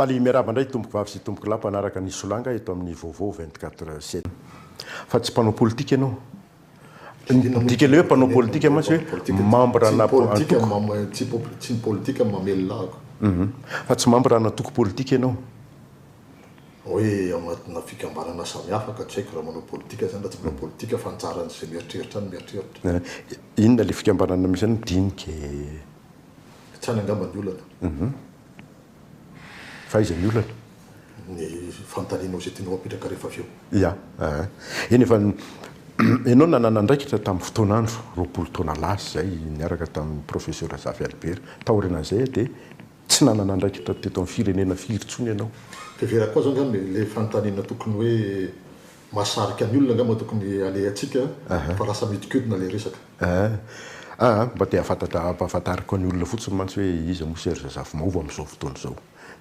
Faly miarahaba indray tompoko vavy sy tompoko lahy mpanaraka ny solanga eto amin'ny vaovao 24 sept. Fa tsy mpanao politika ianao. Ny dikan'ilay hoe mpanao politika mantsy hoe membre ana antoko. Tsy ny politika no mamelona ahako. Fa tsy membre ana antoko politika ianao. Hoe ao anatina fikambanana samihafa ka tsy haiko raha manao politika zany na tsy manao politika fa anjaran'izay mieritreritra any mieritreritra. Inona ilay fikambanana misy anao? Dinika e. Tsy any angamba ny olana. Fa aiza ny olana? Ny fanontanianao izay tianao apetraka rehefa avy eo. Ya, aa. Eny efa ianao nanana andraikitra tamin'ny fotoan'andro, 20 taona lasa izay, niaraka tamin'ny Professeur Zafy Albert. Taorianan'izay dia tsy nanana andraikitra teto amin'ny firenena firy intsony ianao. Fiheverako azy angamba ilay fanontaniana tokony hoe mahasarika ny olona angamba tokony alehantsika fa lasa mihodinkodina ilay resaka. Aa, mba te hahafantatra, hampahafantariko ny olona fotsiny mantsy hoe iza moa Serge Zafimahova amin'izao fotoana izao.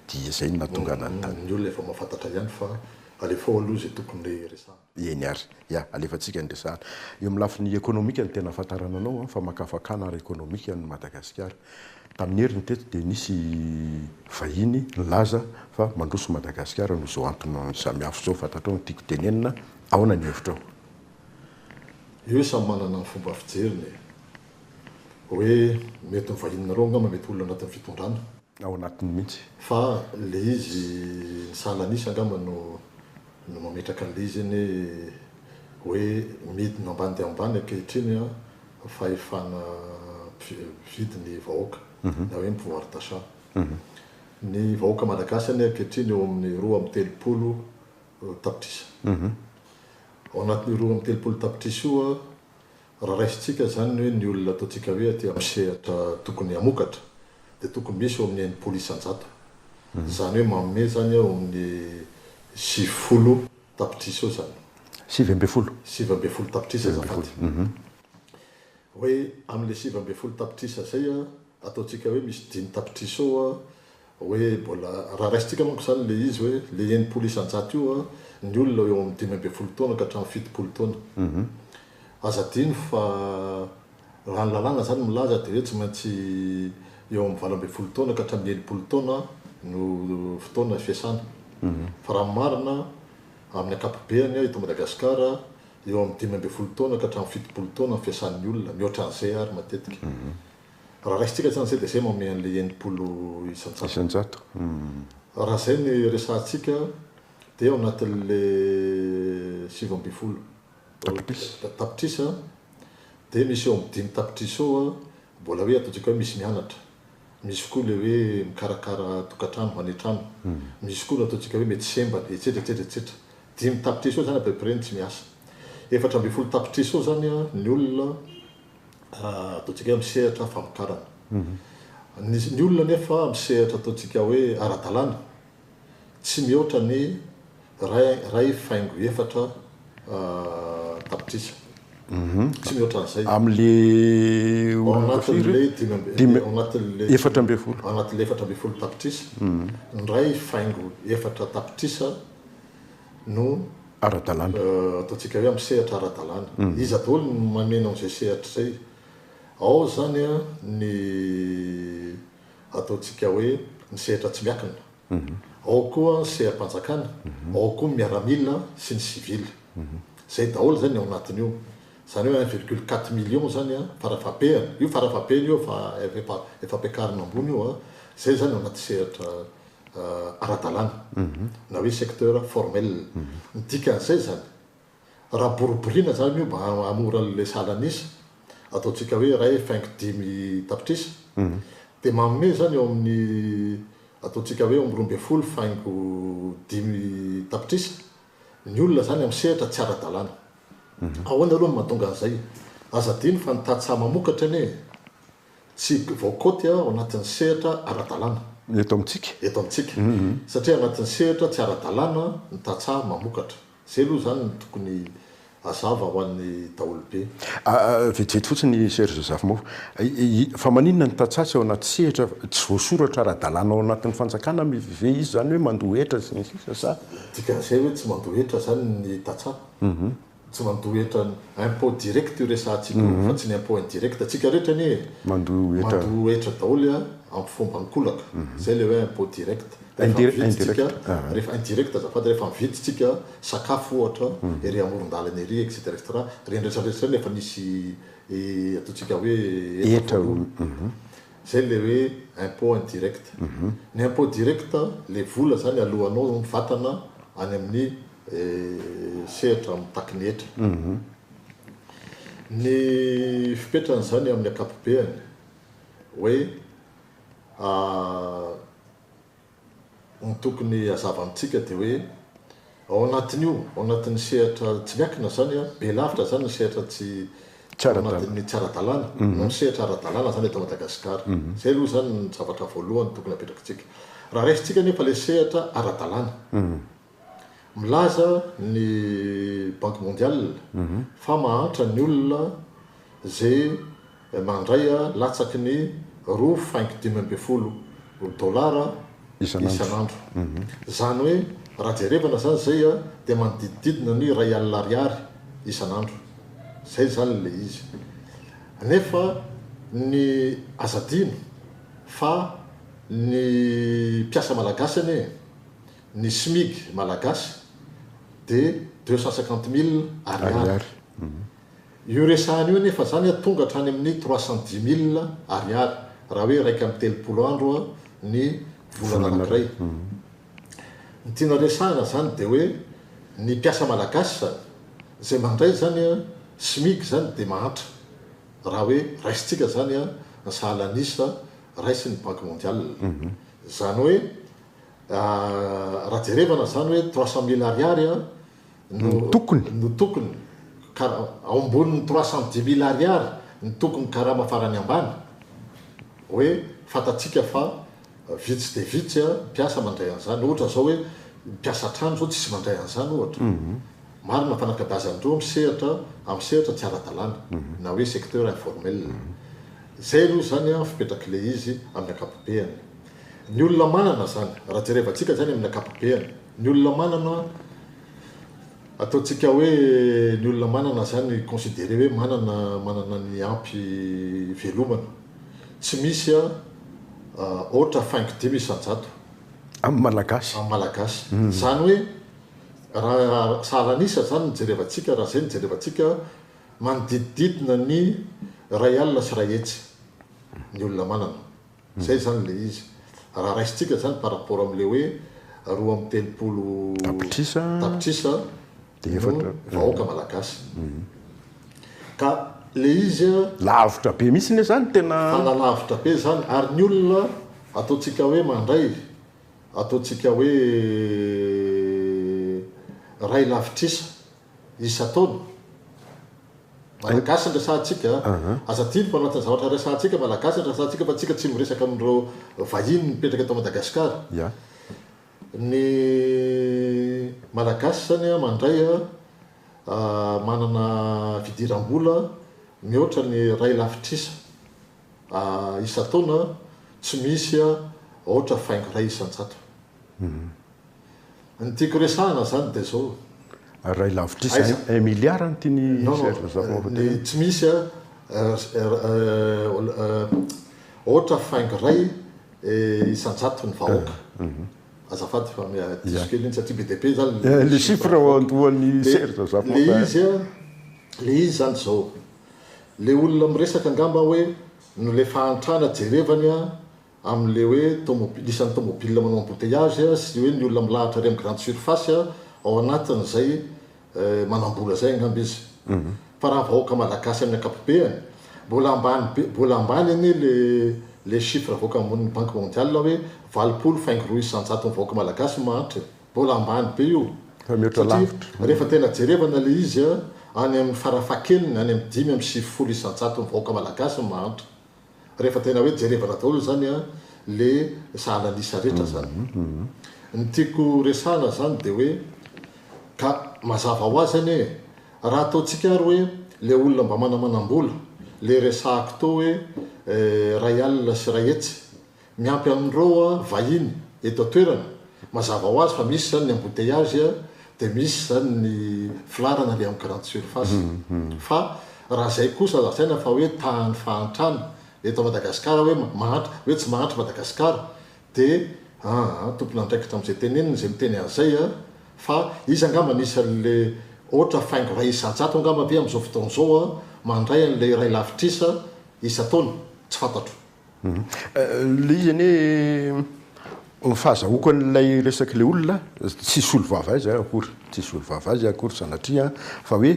Dia izay no nahatonga ahy nanontany. Ny olona efa mahafantatra ihany fa alefao aloha izay tokony resahana. Eny ary. Ya, alefantsika ny resahana. Eo amin'ny lafiny ekonomika no tena ahafantarana anao an, famakafakana ara-ekonomika an'i Madagasikara. Tamin'ny heriny teto dia nisy vahiny nilaza fa mandroso Madagasikara noho izao antony samihafa izao. Fantatrao ny tiako tenenina, ahoana ny hevitrao? Io samy manana ny fomba fijeriny e. Hoe mety ny vahininareo angamba mety olona anatin'ny fitondrana. Ao anatiny mihitsy. Fa le izy ny sahalan'isa angamba no no mametraka an'le izy anie hoe midina ambany dia ambany ankehitriny an fahefana mpividy ny vahoaka na hoe ny pouvoir d'achat. Ny vahoaka malagasy anie ankehitriny eo amin'ny 32 tapitrisa. Ao anatin'io 32 tapitrisa io, raha raisintsika izany ny hoe ny olona ataontsika hoe aty amin'ny sehatra tokony hamokatra dia tokony misy eo amin'ny 60%. Izany hoe manome izany eo amin'ny 90 tapitrisa eo izany. 19. 19 tapitrisa azafady. Hoe amin'ilay 19 tapitrisa izay, ataontsika hoe misy 5 tapitrisa eo Hoe mbola, raha raisintsika manko izany ilay izy hoe ilay 60% io an, ny olona eo amin'ny 15 taona ka hatramin'ny 70 taona. Aza adino fa raha ny lalàna izany milaza dia hoe tsy maintsy eo amin'ny 18 taona ka hatramin'ny 60 taona no fotoana fiasana. Fa raha ny marina, amin'ny ankapobeany eto Madagasikara, eo amin'ny 15 taona ka hatramin'ny 70 taona ny fiasan'ny olona, mihoatra an'izay ary matetika. Raha raisintsika izany izay dia izay manome an'ilay 60%. Isan-jato. Raha izay no resahantsika dia ao anatin'ilay 19 Tapitrisa. tapitrisa dia misy eo amin'ny 5 tapitrisa eo mbola hoe ataontsika hoe misy mianatra, misy koa ilay hoe mikarakara tokantrano any an-trano, misy koa ny ataontsika hoe mety sembana, etsetra etsetra etsetra. 5 tapitrisa eo izany à peu près ny tsy miasa. 14 tapitrisa eo izany ny olona ataontsika hoe amin'ny sehatra famokarana. Ny ny olona anefa amin'ny sehatra ataontsika hoe ara-dalàna, tsy mihoatra ny iray 1,4 tapitrisa. Tsy mihoatra an'izay. Amin'le Ao olona firy? anatin'le dimy amby Dimy ao anatin'le 14. Ao anatin'le 14 tapitrisa, ny 1,4 tapitrisa no Ara-dalàna. Ataontsika hoe amin'ny sehatra ara-dalàna. Iza daholo no mameno an'izay sehatra izay? Ao izany ny ataontsika hoe ny sehatra tsy miankina. Ao koa ny seha-panjakana, ao koa ny miaramila sy ny sivily. Izay daholo izany ny ao anatin'io. Izany hoe un virgule quatre million izany farafahabehany, io farafahabehany io efa efa ampiakarina ambony io, izay izany ao anaty sehatra ara-dalàna na hoe secteur formel. Ny dikan'izay izany, raha boriboriana izany io mba hahamora an'ilay salan'isa, ataontsika hoe 1,5 tapitrisa, dia manome izany eo amin'ny ataontsika hoe eo amin'ny 12,5 tapitrisa ny olona izany amin'ny sehatra tsy ara-dalàna. Ahoana aloha no mahatonga an'izay? Aza adino fa ny tantsaha mamokatra anie Tsy voakaoty ao anatin'ny sehatra ara-dalàna. Eto amintsika? Eto amintsika. Satria anatin'ny sehatra tsy ara-dalàna ny tantsaha mamokatra. Izay aloha izany no tokony hazava ho an'ny daholobe. Vetivety fotsiny Serge Zafimahova. Fa maninona ny tantsaha tsy ao anaty sehatra tsy voasoratra ara-dalàna ao anatin'ny fanjakana ve izy izany hoe mandoa hetra sy ny sisa sa? Dikan'izay hoe tsy mandoa hetra izany ny tantsaha? Tsy mandoa hetra impôt direct io resahantsika io fa tsy ny impôt indirect. Antsika rehetra anie e, Mandoa hetra. mandoa hetra daholo amin'ny fomba ankolaka. Izay ilay hoe impôt direct. Rehefa mividy tsika, Indirect. rehefa indirect azafady, rehefa mividy tsika sakafo ohatra ery amoron-dalana ery et cetera et cetera, ireny rehetra rehetra ireny efa nisy ataontsika hoe hetra Hetra. voaloa. Izay ilay hoe impôt indirect. Ny impôt direct, ilay vola izany aloanao mivantana any amin'ny sehatra mitaky ny hetra. Ny fipetrany izany amin'ny ankapobeany hoe ny tokony hazava amintsika dia hoe ao anatin'io, ao anatin'ny sehatra tsy miankina izany, be lavitra izany ny sehatra tsy ao anatin'ny tsy ara-dalàna noho ny sehatra ara-dalàna izany eto Madagasikara. Izay aloha izany ny zavatra voalohany tokony apetrakitsika. Raha raisintsika anefa ilay sehatra ara-dalàna, Milaza ny Banque Mondiale fa mahantra ny olona izay mandray latsaky ny roa faingo 15 dolara isan'andro. Izany hoe raha jerevana izany izay dia manodidididina ny 1000 ariary isan'andro. Izay izany ilay izy. Nefa ny aza adino fa ny mpiasa malagasy anie Ny Smig malagasy dia 250 mille ariary. Io resahana io anefa izany tonga hatrany amin'ny 310 mille ariary raha hoe 31 andro ny volana anankiray. Ny tiana resahana izany dia hoe ny mpiasa malagasy izany izay mandray izany Smig izany dia mahantra raha hoe raisintsika izany ny sahalan'isa raisin'ny Banque mondiale. Izany hoe Raha jerevana izany hoe 300 mille ariary no tokony no tokony ao ambonin'ny 310 mille ariary ny tokony karama farany ambany, hoe fantatsika fa vitsy dia vitsy mpiasa mandray an'izany, ohatra izao hoe mpiasa trano izao tsisy mandray an'izany ohatra, marina fa ny ankabeazan'ireo misehatra amin'ny sehatra tsy ara-dalàna na hoe secteur informel, izay aloha izany fipetrak'ilay izy amin'ny ankapobeany. Ny olona manana izany, raha jerevantsika izany amin'ny ankapobeany, ny olona manana, ataontsika hoe ny olona manana izany considéré hoe manana, manana ny ampy hivelomana, tsy misy aotra faingo 5%. Amin'ny Malagasy. Amin'ny Malagasy. Izany hoe raha sahalan'isa izany no jerevantsika, raha izay no jerevantsika, manodidididina ny 101 000 ny olona manana. Zay zany le izy. Raha raisintsika zany par rapport amle hoe 32 Tapitrisa. tapitrisa Dia no efatra. vahoaka malagasy. Ka le izy a. Lavitra be mihitsy ne zany tena. Fanalavitra be zany ary ny olona ataontsika hoe mandray ataontsika hoe ray lavitrisa isan-taona. Malagasy no resahantsika a! Aza adino fa anatin'ny zavatra resahantsika Malagasy no resahantsika fa tsika tsy miresaka amin'ireo vahiny mipetraka eto Madagasikara. Ny Malagasy zany a mandray a manana fidiram-bola mihoatra ny iray lavitrisa isan-taona tsy misy aotra faingo 1%. Ny tiako resahana zany dia zao. Ray lavitrisa, Aiza? un milliard no tian'i Non, non, Serge Razafimahafa ny tenenina. tsy misy a, aotra faingo 1% ny vahoaka. Azafady fa diso kely iny satria be dia be zany Le le chiffre chiffre ao avoaka. andohan'i Dia Serge le Razafimahafa. izy a, le izy zany zao. Le olona miresaka angamba hoe no le fahantrana jerevany a, amin'ilay hoe tomobile, isan'ny tomobile manao embouteillage sy hoe ny olona milahatra ary amin'ny grande surface ao anatin'izay manam-bola izay angamba izy. Fa raha vahoaka malagasy amin'ny ankapobeany, mbola ambany be, mbola ambany anie le le chiffre avoaka ambonin'ny banque mondiale hoe 80,2% ny vahoaka malagasy mahantra e. Mbola ambany be io. Fa mihoatra Satria lavitra. rehefa tena jerevana le izy any amin'ny farafahakeliny any amin'ny 95% ny vahoaka malagasy mahantra. Rehefa tena hoe jerevana daholo zany a le sahalan'isa rehetra zany. Ny tiako resahana zany dia hoe ka mazava ho azy anie raha ataontsika ary hoe le olona mba manamanam-bola le resahako teo hoe 1001 100 miampy amin'ireo vahiny eto an-toerana, mazava ho azy fa misy zany ny embouteillage. dia misy izany ny filaharana ilay amin'ny grande surface. Fa raha izay kosa lazaina fa hoe tahan'ny fahantrana eto Madagasikara hoe mahantra, hoe tsy mahantra Madagasikara dia aa tompon'andraikitra amin'izay teneniny izay miteny an'izay a, fa izy angamba anisan'le ohatra faingo 1% angamba ve amin'izao fotoana izao a mandray an'ilay iray lavitrisa isan-taona? Tsy fantatro. Ilay izy anie ny fahazahoako an'ilay resak'ilay olona, tsy hisolo vava azy aho akory, tsy hisolo vava azy aho akory sanatria an, fa hoe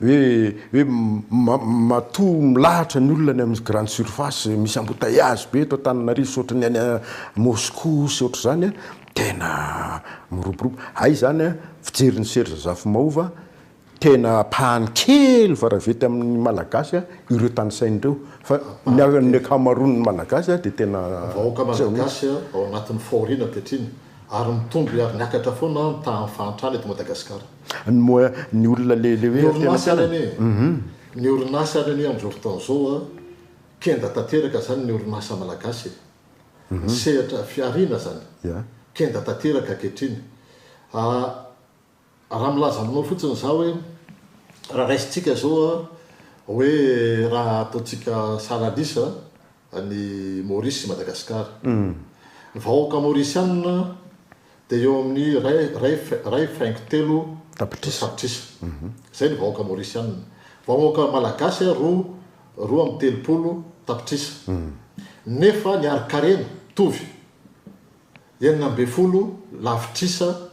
hoe hoe matoa milahatra ny olona any amin'ny grande surface, misy embouteillage be eto Antananarivo sy ohatran'ny any Moscou sy ohatr'izany an, tena miroborobo. Hay izany an, fijerin'i Serge Zafimahova, Tena ampahany kely varavety amin'ny Malagasy ireo tanisaina ireo fa ny ankamaroan'ny Malagasy dia tena Ny vahoaka Malagasy ao anatin'ny fahoriana ankehitriny ary mitombo ary miakatra foana ny tahan'ny fahantrana eto Madagasikara. Ny moa ny olona le le hoe Ny orinasa ary anie, ny orinasa ary anie amin'izao fotoana izao kenda tanteraka izany ny orinasa Malagasy e. Ny sehatra fihariana izany kenda tanteraka ankehitriny. Raha milaza aminao fotsiny za hoe raha raisintsika zao hoe raha ataontsika sahalan'isa an'i Maurice sy Madagascar. Ny vahoaka Maurisianina dia eo amin'ny iray iray iray faingo telo tapitrisa. Izay ny vahoaka Maurisianina. Vahoaka Malagasy roa 32 tapitrisa. Nefa ny harin-karena mitovy. 16 lavitrisa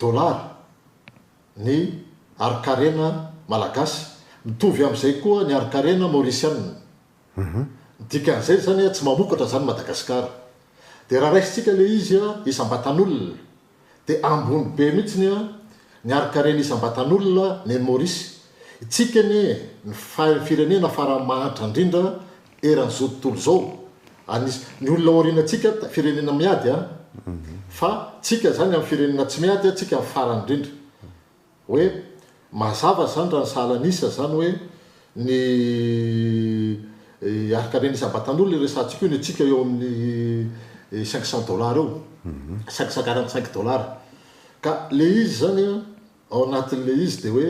dolara ny harin-karena malagasy, mitovy amin'izay koa ny harin-karena maorisianina. Ny dikan'izay izany tsy mamokatra izany Madagasikara. Dia raha raisintsika ilay izy isam-batan'olona dia ambony be mihitsy ny harin-karena isam-batan'olona ny any Maorisy. Itsika anie ny firenena farany mahantra indrindra eran'izao tontolo izao, anis, ny olona aorianantsika firenena miady an, fa tsika zany amin'ny firenena tsy miady tsika ny farany indrindra, hoe mazava zany raha ny sahala an'isa zany hoe ny harin-karena isam-batan'olona iresahantsika io ny antsika eo amin'ny 500 dollars eo, 545 dollars, ka le izy zany an, ao anatin'le izy de hoe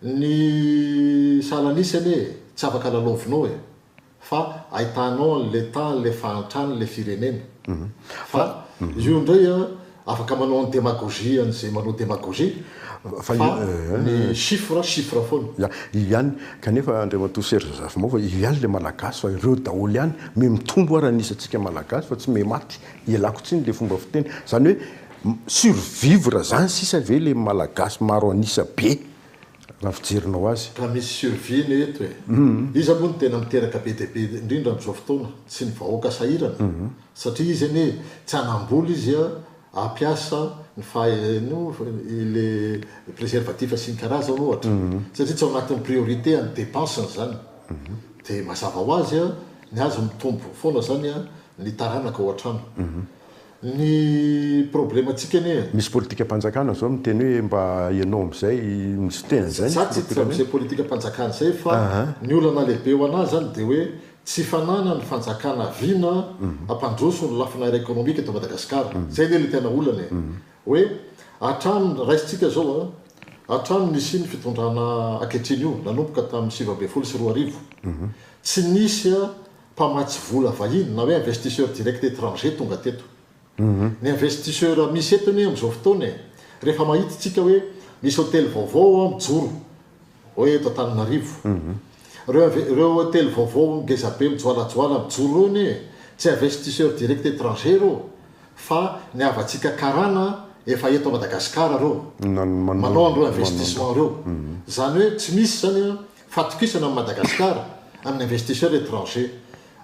Ny salan'isa anie tsy afaka lalaovinao e! Fa ahitanao an'le tahan'le fahantran'le firenena. Fa io indray an, afaka manao ny demagogie an'izay manao demagogie, fa ny chiffre, chiffre foana. Ya, io ihany, kanefa Andriamatoa Serge Zafimahova, io ihany le Malagasy fa ireo daholo ihany, miha mitombo ara ny isantsika Malagasy fa tsy miha maty, ialako tsiny le fomba fiteny, zany hoe Survivre zany sisa ve le malagasy maro an'isa be raha fijerinao azy? Ka misy survie anie eto e! Iza moa no tena miteraka be dia be indrindra amin'izao fotoana? Tsy ny vahoaka sahirana? Satria izy anie tsy hanam-bola izy hampiasa ny faha no le préservatif sy ny karazany ohatra. Satria tsy ao anatin'ny priorité an'ny dépense-ny izany. Dia mazava ho azy ny azy mitombo foana izany ny taranaka ao an-trano. Ny problème-tsika anie. Misy politikam-panjakana zao miteny hoe mba ianao amin'izay misy teny izay ny Za tsy hiditra amin'izay politikam-panjakana izay fa ny olana lehibe ho anah zany dia hoe tsy fananan'ny fanjakana vina hampandroso ny lafiny ara-ekonomika eto Madagasikara. Izay anie ilay tena olana e. Hoe hatramin'ny, raisintsika zao an, hatramin'ny nisian'ny fitondrana ankehitriny io, nanomboka tamin'ny 2019, tsy nisy mpamatsy vola vahiny na hoe investisseur direct étranger tonga teto. Ny investisseur misy eto anie amin'izao fotoana e, rehefa mahita isika hoe misy hotely vaovao mijoro hoe eto Antananarivo. Ireo ireo hotely vaovao ngeza be mijoalajoala mijoro ireo anie tsy investisseur direct étranger ireo fa ny havantsika karana efa eto Madagasikara ireo manao an'ireo investissement ireo. Izany hoe tsy misy izany Fatokisana amin'i Madagasikara amin'ny investisseurs étrangers.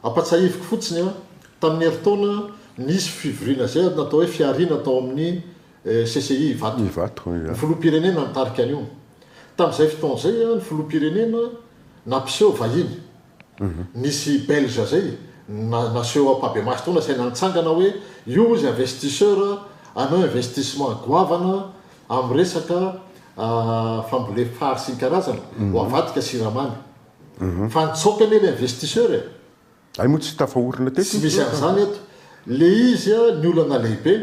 Ampatsahiviko fotsiny an, tamin'ny herintaona nisy fivoriana izay natao hoe fihariana tao amin'ny CCI Ivato. Ivato, Ny filoham-pirenena nitarika an'io. Tamin'izay fotoana izay ny filoham-pirenena nampiseho vahiny. Nisy belge izay naseho ampahibemaso tao nasaina nitsangana hoe io hozy investisseur hanao investissement goavana Amin'ny resaka fambolem fary sy ny karazany ho avadika siramamy. Fa nitsoaka anie le investisseur e! Hay moa tsy tafaorina teto Tsy misy an'izany eto. Le izy ny olana lehibe,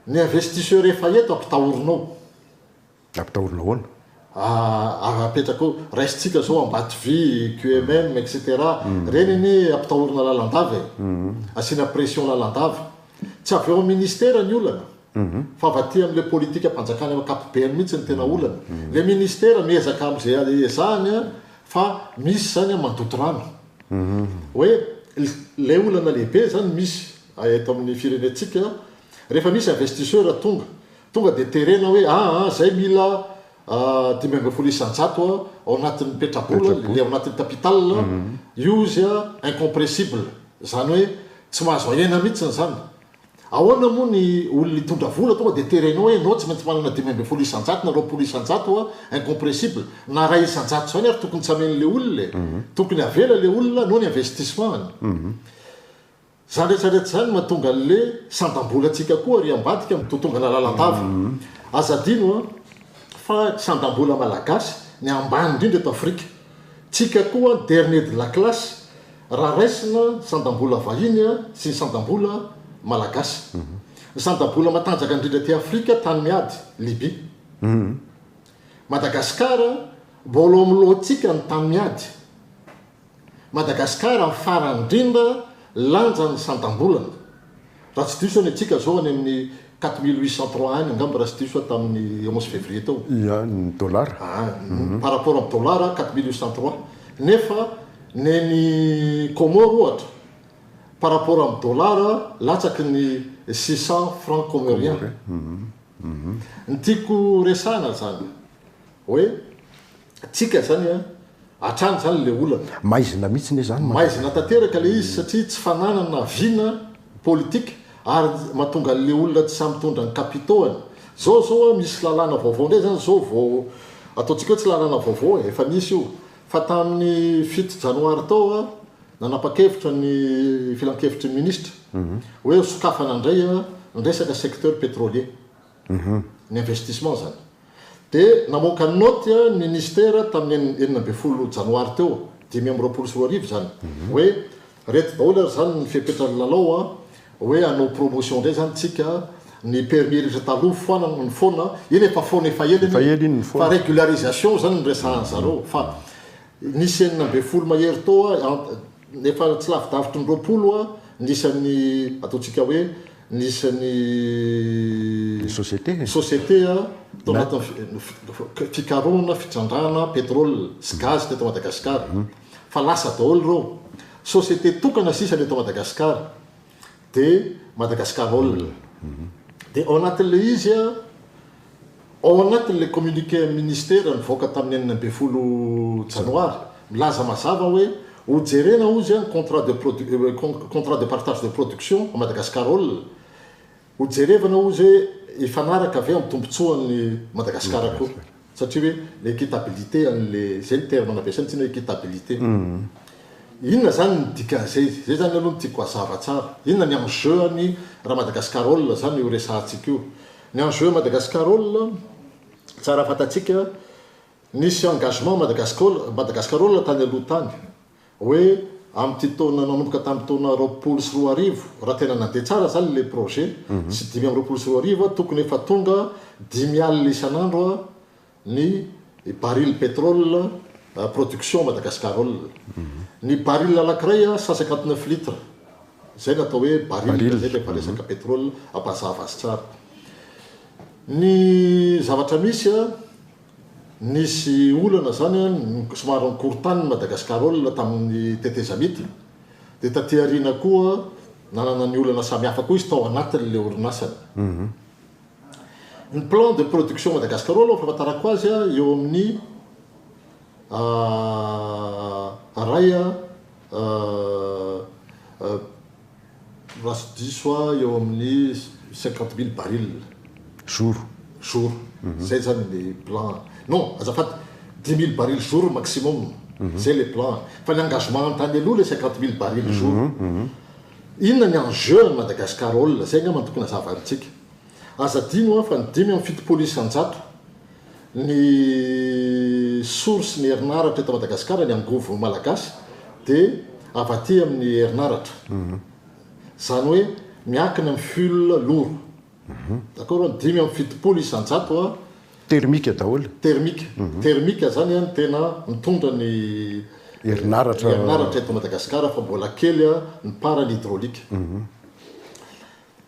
ny investisseur efa eto ampitahorinao. Ampitahorina ahoana? Apetraka eo, raisintsika zao Ambatovy, QMM, etc. Reny anie ampitahorina lalandava e. Asiana pression lalandava. Tsy avy eo amin'ny ministera ny olana, fa avy aty amin'ilay politikam-panjakana ankapobeny mihitsy ny tena olana. Ilay ministera miezaka amin'izay ezahany fa misy izany mandoto rano. Hoe ilay olana lehibe izany misy eto amin'ny firenentsika, rehefa misy investisseur tonga, tonga dia terena hoe aa zay mila 15% ao anatin'ny petrabola, ilay ao anatin'ny capital, io izy incompressible, izany hoe tsy mahazo ahena mihitsy izany. Ahoana moa ny olona hitondra vola tonga dia terenao hoe enao tsy maintsy manana 15% na 20% incompressible, na 1% izany ary tokony tsy amen'ilay olona e, tokony avela ilay olona hanao ny investissement-ny. Zany rehetra rehetra zany mahatonga anle sandam-bolantsika koa ary ambadika mitotongana lalandava. Aza adino an, fa sandam-bola malagasy ny ambany indrindra eto Afrika. Tsika koa dernier de la classe raha raisina sandam-bola vahiny sy ny sandam-bola malagasy. Ny sandam-bola matanjaka indrindra aty Afrika tany miady, Libye. Madagascar mbola ao amin'ny lohantsika ny tany miady. Madagascar ny farany indrindra lanjan'ny sandam-bolana. Raha tsy diso aho ny antsika zao any amin'ny 4803 any angamba raha tsy diso aho tamin'ny 11 février teo. Ia, ny dollar. Ah, par rapport amin'ny dollar 4803. Nefa neny Comores ohatra par rapport amin'ny dollar latsaky ny 600 francs comoriens. Ny tiako resahana zany hoe Tsika zany an, hatrany zany le olana. Maizina mihitsy ne zany Maizina tanteraka le izy satria tsy fananana vina politika ary mahatonga anle olona tsy sahy mitondra ny capitaux-ny. Zao zao an misy lalàna vaovao ndray zany zao vao ataontsika hoe tsy lalàna vaovao e, efa nisy io fa tamin'ny 7 janoary tao an nanapa-kevitra ny filankevitry ny minisitra hoe ho sokafana ndray an ny resaka secteur pétrolier. Ny investissement zany. Dia namoaka naoty ny ministera tamin'ny 16 janoary teo, 2025 izany, hoe reto daholo ary izany ny fepetran'ny lalao an, hoe hanao promotion indray izany tsika, ny permis rehetra taloha foanana ny foana, iny efa foana efa ela iny, fa régularisation izany no resahan'ny zareo, fa nisy 16 mahery teo an, efa tsy lavidavitry ny 20 an, ny isan'ny ataontsika hoe Ny isan'ny Société. société tao anatin'ny fikarohana fitrandrahana pétrole sy gaz teto Madagasikara. Fa lasa daholo ireo. Société tokana sisa ny eto Madagasikara dia Madagascar Oil. Dia ao anatin'ilay izy, ao anatin'ilay communiqué an'ny ministera nivoaka tamin'ny 16 janoary, milaza mazava hoe ho jerena hozy ny contrat de contrat de partage de production à Madagascar Oil, ho jerevana hozy hoe hifanaraka ve amin'ny tombontsoan'i Madagasikara koa, satria hoe l'équitabilité an'le, zay ny terme nampiasainy tsinona équitabilité. Inona zany ny dikan'izay? Zay zany aloha no tiako hazava tsara. Inona ny enjeu any raha Madagascar Oil zany io resahantsika io? Ny enjeu Madagascar Oil, tsara fantatsika, nisy engagement Madagascar Madagascar Oil tany aloha tany, hoe amin'ity taona nanomboka tamin'ny taona 2020, raha tena nandeha tsara zany le projet, sy 2025, tokony efa tonga 50 isan'andro ny baril pétrole production Madagascar Oil. Ny baril anankiray 159 litres. Zay no atao hoe baril, zay rehefa resaka pétrole ampazava azy tsara. Ny zavatra misy, nisy olana zany somary nikorontany ny Madagascar Oil tamin'ny tetezamita, dia taty aoriana koa nanana ny olana samihafa koa izy tao anatin'ilay orinasany. Ny plan de production Madagascar aloha fahafantarako azy eo amin'ny ray raha tsy diso aho eo amin'ny 50 000 barils jour jour zay zany ny plan non azafady 10 000 barils jour maximum zay le plan fa ny engagement tany aloha le 50 000 barils jour. Inona ny enjeu an'i Madagascar Oil? Zay angamba no tokony hazava amintsika. Aza adino an fa ny 75 ny source ny herinaratra eto Madagasikara, ny angovo malagasy dia avy aty amin'ny herinaratra. Izany hoe miankina amin'ny fuel lourd. D'accord an? 75 an Thermique daholo. Thermique. Thermique zany no tena mitondra ny Herinaratra. herinaratra eto Madagasikara fa mbola kely ny part ny hydraulique.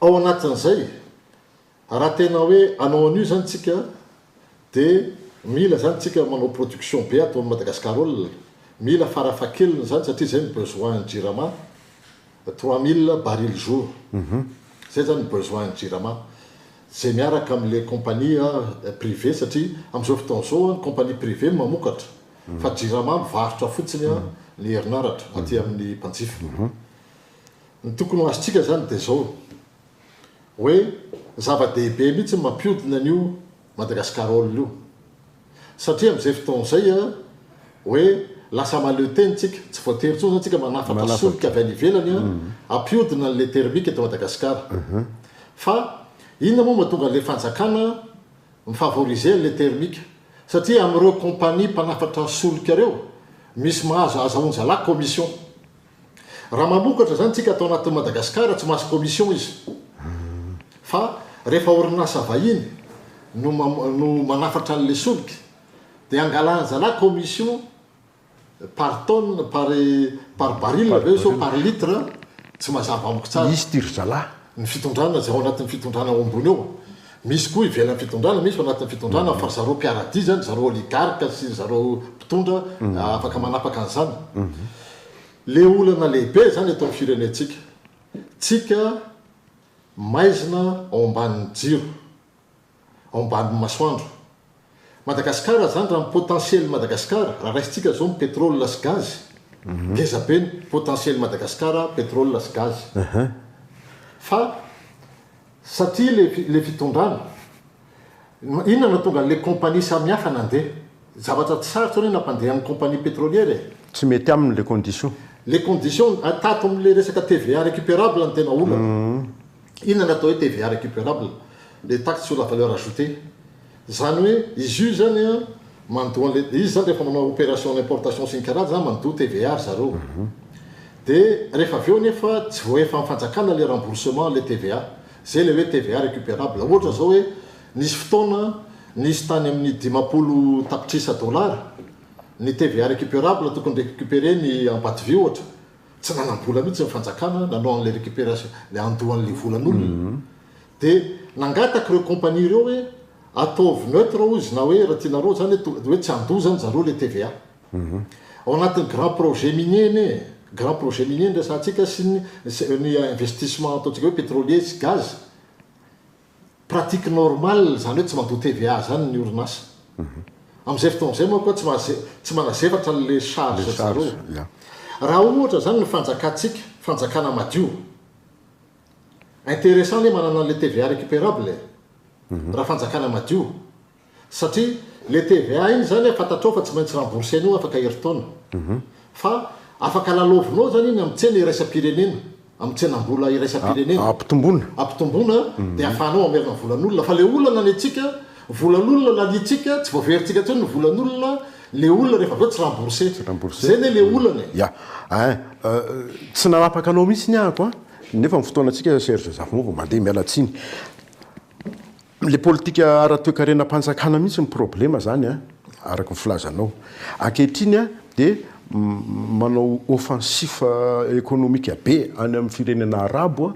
Ao anatin'izay, raha tena hoe hanao an'io zany tsika dia mila zany tsika manao production be ato amin'ny Madagascar Oil, mila farafahakeliny zany satria zay ny besoin ny Jirama, 3000 barils jour. Zay zany ny besoin ny Jirama. Zay miaraka amin'le compagnie privé satria amin'izao fotoana izao ny compagnie privé no mamokatra fa Jirama mivarotra fotsiny ny herinaratra aty amin'ny mpanjifa. Ny tokony ho azontsika zany dia zao hoe zava-dehibe mihitsy ny mampiodina an'io Madagascar Oil io satria amin'izay fotoana izay hoe lasa mahaleo tena tsika, tsy voatery intsony zany tsika manafatra solika avy any ivelany hampiodina an'le thermique eto Madagasikara. Fa inona moa mahatonga an'le fanjakana mi-favoriser an'le thermique? Satria amin'ireo compagnie mpanafatra solika ireo misy mahazo azahoan-jalahy commission. Raha mamokatra zany tsika ato anatin'i Madagasikara tsy mahazo commission izy. Fa rehefa orinasa vahiny no no manafatra an'le solika dia angalan-jalahy commission par tonne, par par baril ve sao par litre, tsy mazava amiko tsara. Misy ty ry zalahy. Ny fitondrana izay ao anatin'ny fitondrana ao ambony ao. Misy koa ivelan'ny fitondrana, misy ao anatin'ny fitondrana fa ry zareo mpiara-dia zany, ry zareo oligarques sy ry zareo mpitondra afaka manapaka an'izany. Le olana lehibe zany eto amin'ny firenentsika, tsika maizina ao ambanin'ny jiro. ao ambanin'ny masoandro. Madagascar zany raha ny potentiel Madagascar, raha raisintsika zao ny pétrole sy gaz, ngeza be ny potentiel Madagascar pétrole sy gaz. Fa satria le le fitondrana, inona no nahatonga an'le compagnie samihafa nandeha? Zavatra tsy sarotra anie nampandeha ny compagnie pétrolière e. Tsy mety aminy le condition. Le condition, tato amin'le resaka TVA récupérable no tena olana. Inona ny atao hoe TVA récupérable? Le taxe sur la valeur ajoutée. Izany hoe izy io izany an, mandoa an'le, izy izany rehefa manao opération d'importation sy ny karazany izany mandoa TVA ry zareo. Dia rehefa avy eo anefa tsy voaefan'ny fanjakana le remboursement an'le TVA. Izay ilay hoe TVA récupérable. Ohatra izao hoe nisy fotoana nisy tany amin'ny 50 tapitrisa dollars ny TVA récupérable tokony récupérer ny Ambatovy ohatra. Tsy nanam-bola mihitsy ny fanjakana nanao an'ilay récupération, ilay handoa an'ilay volan'olona. Dia nangataka ireo compagnie ireo hoe ataovy neutre hozy na hoe raha tianareo izany hoe hoe tsy handoa izany zareo ilay TVA. Ao anatin'ny grand projet minier anie e, grand projet minier no resahantsika sy ny ny investissement ataontsika hoe pétrolier sy gaz. Pratique normale izany hoe tsy mandoa TVA izany ny orinasa. Amin'izay fotoana izay manko tsy mahaze, tsy manazefatra an'ilay charge Le zareo. charge, ya. Raha ohatra izany ny fanjakantsika, fanjakana madio, intéressant anie manana an'ilay TVA récupérable e, raha fanjakana madio. Satria le TVA iny zany fantatrao fa tsy maintsy rembourser-nao afaka herintaona. Fa afaka lalaovinao zany iny amin'ny tsena iraisam-pirenena, amin'ny tsenam-bola iraisam-pirenena. Ampitomboina. Ampitomboina dia ahafahanao hamerina volan'olona. Fa le olana ny antsika, volan'olona laniantsika, tsy voaverintsika intsony ny volan'olona, le olona rehefa avy eo tsy rembourser. Tsy rembourser. Zay anie le olana e. Ya. Ein, tsy nanapaka anao mihitsy ny ahako an, nefa ny fotoanantsika Serge Zafimahova vao mandeha, miala tsiny. Le politika ara-toekarenam-panjakana mihitsy ny problema zany an, araka ny filazanao. Ankehitriny an dia manao offensif ekonomika be any amin'ny firenena arabo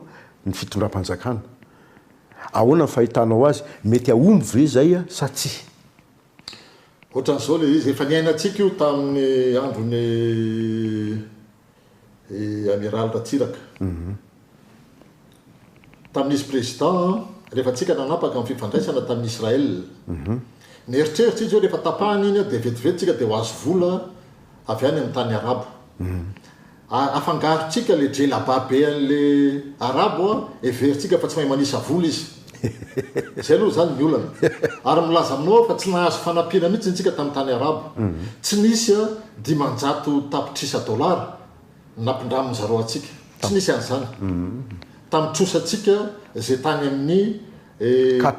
ny fitondram-panjakana. Ahoana ny fahitanao azy? Mety hahomby ve izay sa tsia? Ohatran'izao le izy, efa niainantsika io tamin'ny andron'i Amiraly Ratsiraka. Tamin'izy président, rehefa tsika nanapaka ny fifandraisana tamin'i Israël. Nieritreritra izy hoe rehefa tapahana iny dia vetivety tsika dia ho azo vola avy any amin'ny tany arabo. Afangarontsika le djelaba be an'le arabo a, heverintsika fa tsy mahay manisa vola izy. Zay aloha zany ny olana. Ary milaza aminao aho fa tsy nahazo fanampiana mihitsy tsika tamin'ny tany arabo. Tsy nisy 500 tapitrisa dollars nampindramin'ny zareo antsika. Tsy nisy an'izany. Tamin'ny trosantsika izay tany amin'ny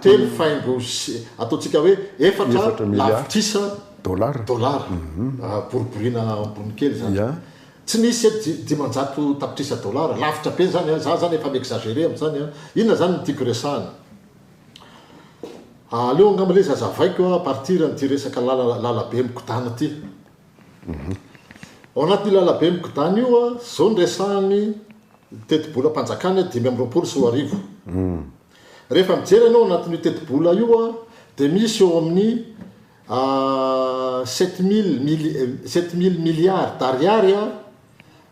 telo faingo ataontsika hoe efatra lavitrisa dollars. Boriboriana ambony kely izany. Tsy nisy 500 tapitrisa dollars. Lavitra be izany. Za izany efa mi-exagérer amin'izany. Inona izany no tiako resahana? Aleo angamba ilay izy hazavaiko à partir an'ity resaka lala lalabe migodàna ity. Ao anatin'io lalabe migodàna io, izao no resahan'ny tetibolam-panjakana 2025. Rehefa mijery ianao ao anatin'io tetibola io dia misy eo amin'ny 7000 mille 7000 milliards d'ariary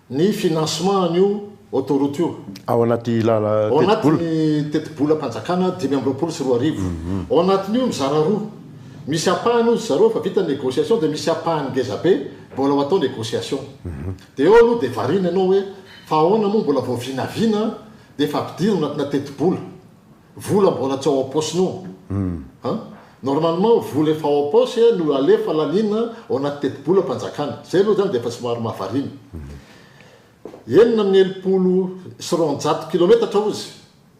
ny financement an'io autoroute io. Ao anaty lala Ao anatin'ny tetibolam-panjakana 2025. Ao anatin'io mizara roa. Misy ampahany hozy zareo efa vita ny négociation dia misy ampahany ngezabe mbola ho atao négociation. Dia eo aloha dia variana ianao hoe fa ahoana moa mbola vao vinavina dia efa ampidirina anatina tetibola. Vola mbola tsy ao am-paosinao. An? Normalement vola efa ao am-paosy no alefa laniana ao anaty tetibolam-panjakana. Izay aloha izany dia efa somary mahavariana. 266 kilometatra hozy,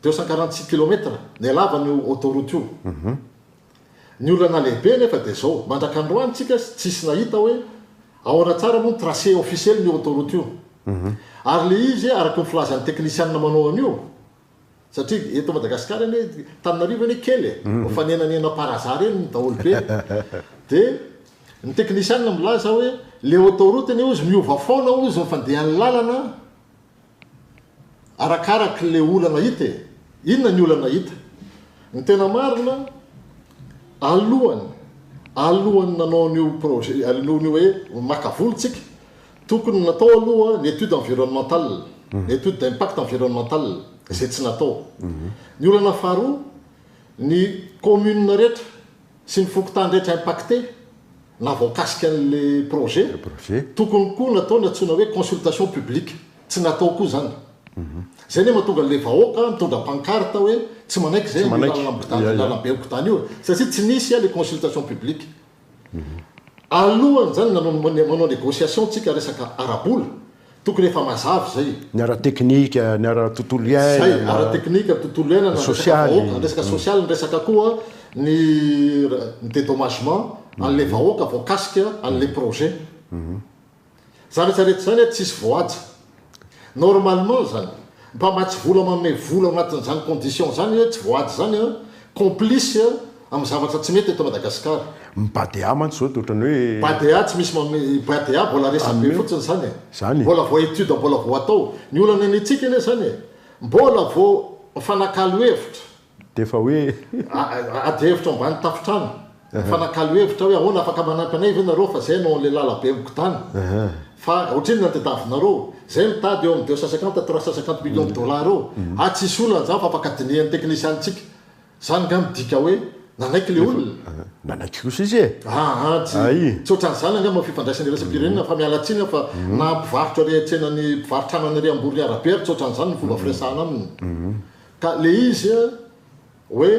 246 kilomètres, ny halavan'io autoroute io. Ny olana lehibe anefa dia izao, mandrak'androany tsika tsisy nahita hoe ahoana tsara moa ny tracé officiel-n'io autoroute io. Ary le izy araka ny filazan'ny teknisianina manao an'io, Satria eto Madagasikara anie, Tananarivo anie kely e, mifanenanena par hasard eny ny daholo be. Dia ny teknisianina milaza hoe le autoroute anie hozy miova foana hozy ny fandehan'ny lalana arakaraky le olana hita e. Inona ny olana hita? Ny tena marina, alohany, alohan'ny nanao an'io projet, alohan'io hoe maka vola tsika, Tokony natao aloha ny étude environnementale, ny étude d'impact environnemental, izay tsy natao. Ny olana faharoa, ny commune rehetra sy ny fokontany rehetra impacté na voakasika an'ilay projet, tokony koa natao ny antsoina hoe consultation publique, tsy natao koa izany. Izay anie mahatonga an'ilay vahoaka mitondra pancarte hoe tsy manaiky izay an'io lalambe migodàna io e, satria tsy nisy ilay consultation publique. Alohan zany nanao manao négociation tsika resaka ara-bola, tokony efa mazava izay. Ny ara-teknika, ny ara-tontolo iainana. Zay, ara-teknika, ny tontolo iainana, ny resaka vahoaka, ny resaka sosialy, ny resaka koa ny ny dédommagement an'ilay vahoaka voakasika an'ilay projet. Zany rehetra rehetra zany tsisy voahaja. Normalement zany, mpamatsy vola manome vola ao anatin'izany condition zany hoe tsy voahaja zany an, complice amin'ny zavatra tsy mety eto Madagascar. Ny Badea mantsy zao dia ohatran'ny hoe. Badea tsy misy manome, Badea mbola resabe fotsiny zany e. Zany e. Mbola vao étude mbola vao atao. Ny olana ny antsika anie zany e, mbola vao mifanakalo hevitra. Dia efa hoe. Ady hevitra ambany tafontrano. Mifanakalo hevitra hoe ahoana afaka manampy anay ve nareo fa zay no an'ilay lalabe migodana. Fa ohatrinona ny tadiavinareo? Zay mitady eo amin'ny 250 à 350 millions de dollars eo. Ah tsisy olana zany fa afaka dinihan'ny teknisianintsika. Zany nga midika hoe nanaiky le olona? Nanaiky kosa izy e! Aa tsy tsy ohatran'izany angamba ny fifandraisana iraisam-pirenena fa miala tsiny aho fa na mpivarotra ery an-tsenan'ny mpivarotra anana ery amboron'ny arabe ary tsy ohatran'izany ny fomba firesahana aminy. Ka le izy hoe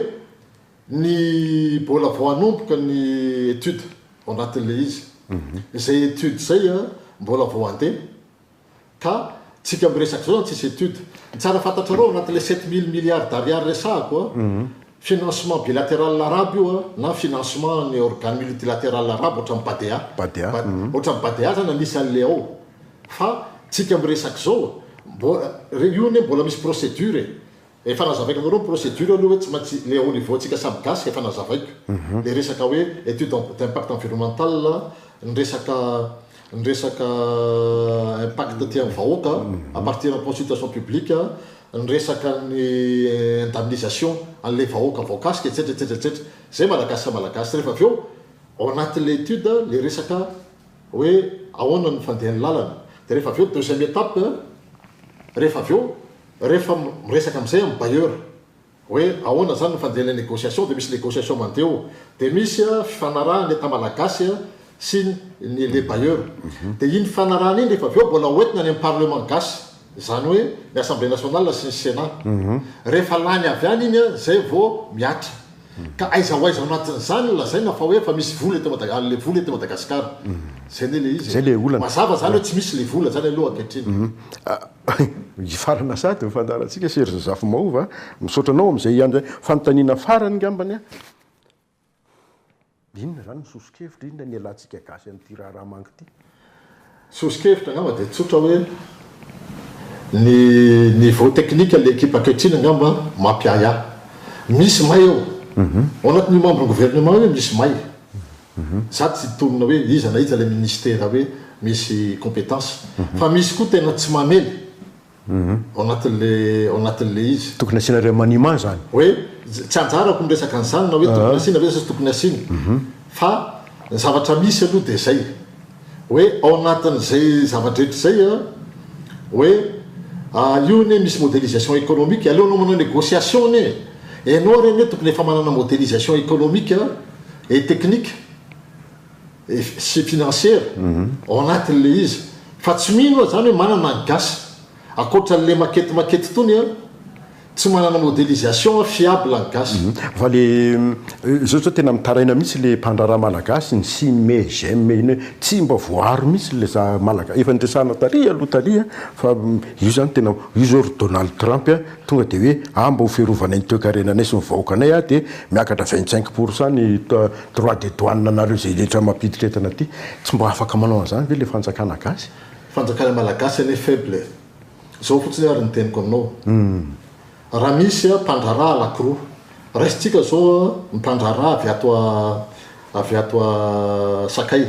ny mbola vao hanomboka ny étude ao anatin'le izy. Izay étude izay mbola vao handeha ka tsika miresaka izao zany tsisy étude. Ny tsara fantatrareo ao anatin'le 7000 milliards d'ariary resahako financement bilatéral arabo io na financement ny organe multilatéral arabo ohatran'ny Badea. Ohatran'ny Badea zany anisan'le ao. Fa tsika miresaka izao, mbo, io anie mbola misy procédure e. Efa nazavaiko anareo ny procédure aloha hoe tsy maintsy le au niveau tsika samy gasy efa nazavaiko. Le resaka hoe étude d'impact environnemental, ny resaka ny resaka impact aty amin'ny vahoaka à partir ny consultation publique, ny resaka ny indemnisation an'ilay vahoaka voakasika etsetra etsetra etsetra. Zay malagasy samy malagasy. Rehefa avy eo ao anatin'ilay étude le resaka hoe ahoana ny fandehan'ny lalana, dia rehefa avy eo deuxième étape, rehefa avy eo rehefa miresaka amin'izay amin'ny bailleur hoe ahoana izany ny fandehan'ilay négociation dia misy négociation mandeha eo, dia misy fifanarahana Etat malagasy sy ny les bailleurs, dia iny fifanarahana iny rehefa avy eo mbola hoentina any amin'ny parlement gasy, izany hoe ny assemblée nationale sy ny sénat, rehefa lany avy any iny izay vao mihatra. Ka aiza ho aiza ao anatin'izany no lazaina fa hoe efa misy vola eto Madagascar, le vola eto Madagasikara. Zay anie le izy e. Zay le olana. Mazava zany hoe tsy misy le vola zany aloha ankehitriny. Hifarana sahady ny fandaharantsika Serge Zafimahova a. Misaotra anao amin'izay ihany zay. Fanontaniana farany ngambany a. Inona izany ny soso-kevitra, inona ny ialantsika gasy amin'ity raharaha manga ity? Soso-kevitra angamba dia tsotra hoe ny niveau technique le ekipa ankehitriny angamba mampiahiahy. Misy may eo. Ao anatin'io membre ny gouvernement io misy may. Za tsy hitonona hoe iza na iza ilay ministère hoe misy compétence. Fa misy koa tena tsy mamely ao anatin'le ao anatin'le izy. Tokony asiana remaniement zany. Hoe tsy anjarako ny resaka an'izany na hoe tokony asiana ve sa tsy tokony asiana. Fa ny zavatra misy aloha dia izay. Hoe ao anatin'izay zava-drehetra izay an, hoe io anie misy modélisation économique, aleo anao manao négociation anie e. Ianao ary anie tokony efa manana modélisation économique et technique sy financière ao anatin'ilay izy. Fa tsy mino aho izany hoe manana ny gasy. Ankoatra an'ilay makety makety itony an, tsy manana modélisation fiable ny gasy. Fa le zao zao tena mitaraina mihitsy le mpandraharaha malagasy ny cime, gem iny hoe tsy mba voaaro mihitsy le za malagasy efa niresahana tary aloha tary fa io zany tena io zao ry Donald Trump a tonga de hoe ah mba ho fiarovanay ny toekarenanay sy ny vahoakanay ah de miakatra 25 pourcent ny droit de douane anareo zay rehetra mampiditra entana aty. Tsy mba afaka manao an'izany ve le fanjakana gasy? Fanjakana malagasy anie faible e. Zao fotsiny ary ny teniko aminao. Raha misy mpandraharaha anankiroa, raisintsika zao ny mpandraharaha avy ato avy ato Sakay.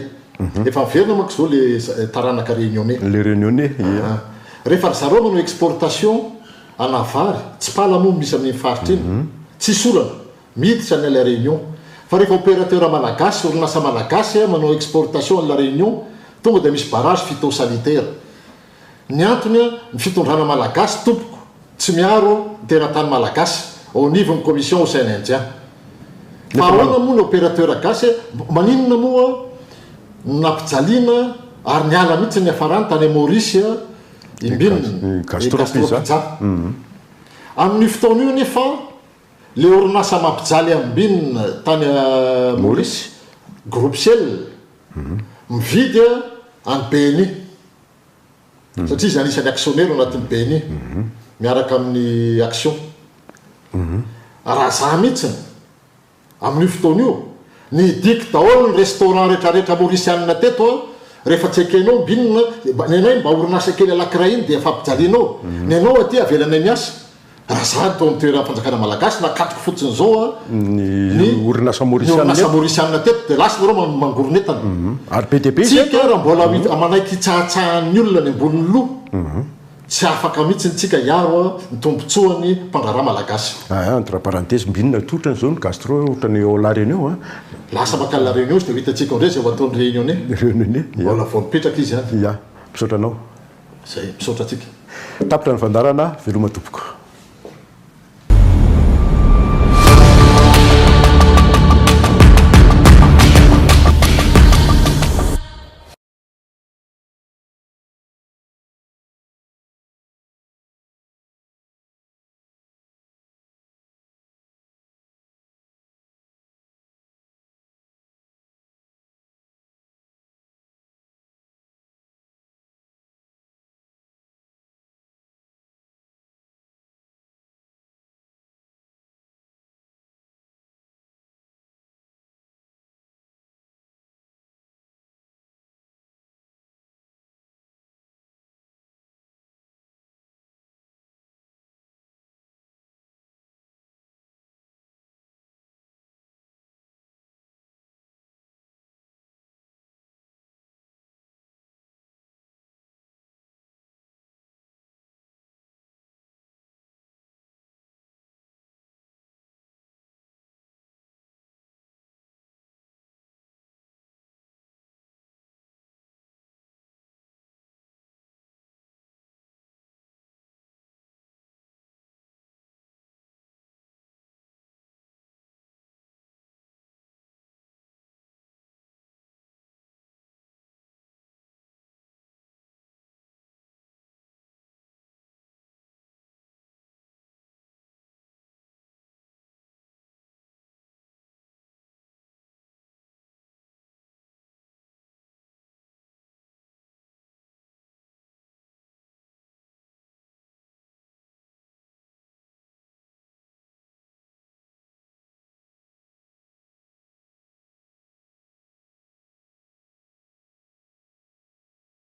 Efa miverina manko zao le taranaka Réunionnais. Le Réunionnais, ia. Rehefa ry zareo manao exportation ana vary, tsipala moa misy amin'iny faritra iny, tsisy olana, miditra any La Réunion. Fa rehefa opérateur malagasy, orinasa malagasy manao exportation any La Réunion, tonga dia misy barrage phytosanitaire. Ny antony an, ny fitondrana malagasy tompoko tsy miaro ny teratany malagasy ao anivon'ny commission Ocean Indien. Fa ahoana moa ny opérateur gasy e, maninona moa no nampijaliana ary niala mihitsy ny niafarany tany Maurice i Mbinina, i Gastro Pizza. Amin'io fotoana io anefa le orinasa mampijaly an'i Mbinina tany Maurice, Groupe Ciel, mividy an'i BNI. Satria izy anisan'ny actionnaire ao anatin'ny BNI miaraka amin'ny action. Raha za mihitsiny amin'io fotoana io, nihidiako daholo ny restaurant retraretra maurisianina teto an, rehefa tsy ekenao mbinina, ny anay mba orinasa kely alakiray iny dia fampijalianao, ny anao aty avelanay miasa. Raha za no tao amin'ny toeran'ny fanjakana malagasy nakatoko fotsiny izao a Ny orinasa ny maurisianina orinasa eto. maurisianina teto dia lasa nareo mangoron'entana. Ary be dia be izy Tsika eto. raha mbola manaiky hitsahatsahan'ny olona any ambonin'ny loha, tsy afaka mihitsy tsika hiaro ny tombotsoan'ny mpandraharaha malagasy. Aa entre parenthèse, mba inona toa ohatran'izao ny gastro ohatran'ny ao La Réunion a? Lasa mankany La Réunion izy dia ho hitantsika ao indray izay ho ataon'ny Réunionnais. Réunionnais, ia. Mbola vao mipetraka izy any. Ia. Misaotra anao. Zay, misaotra antsika. Tapitra ny fandaharana, veloma tompoko.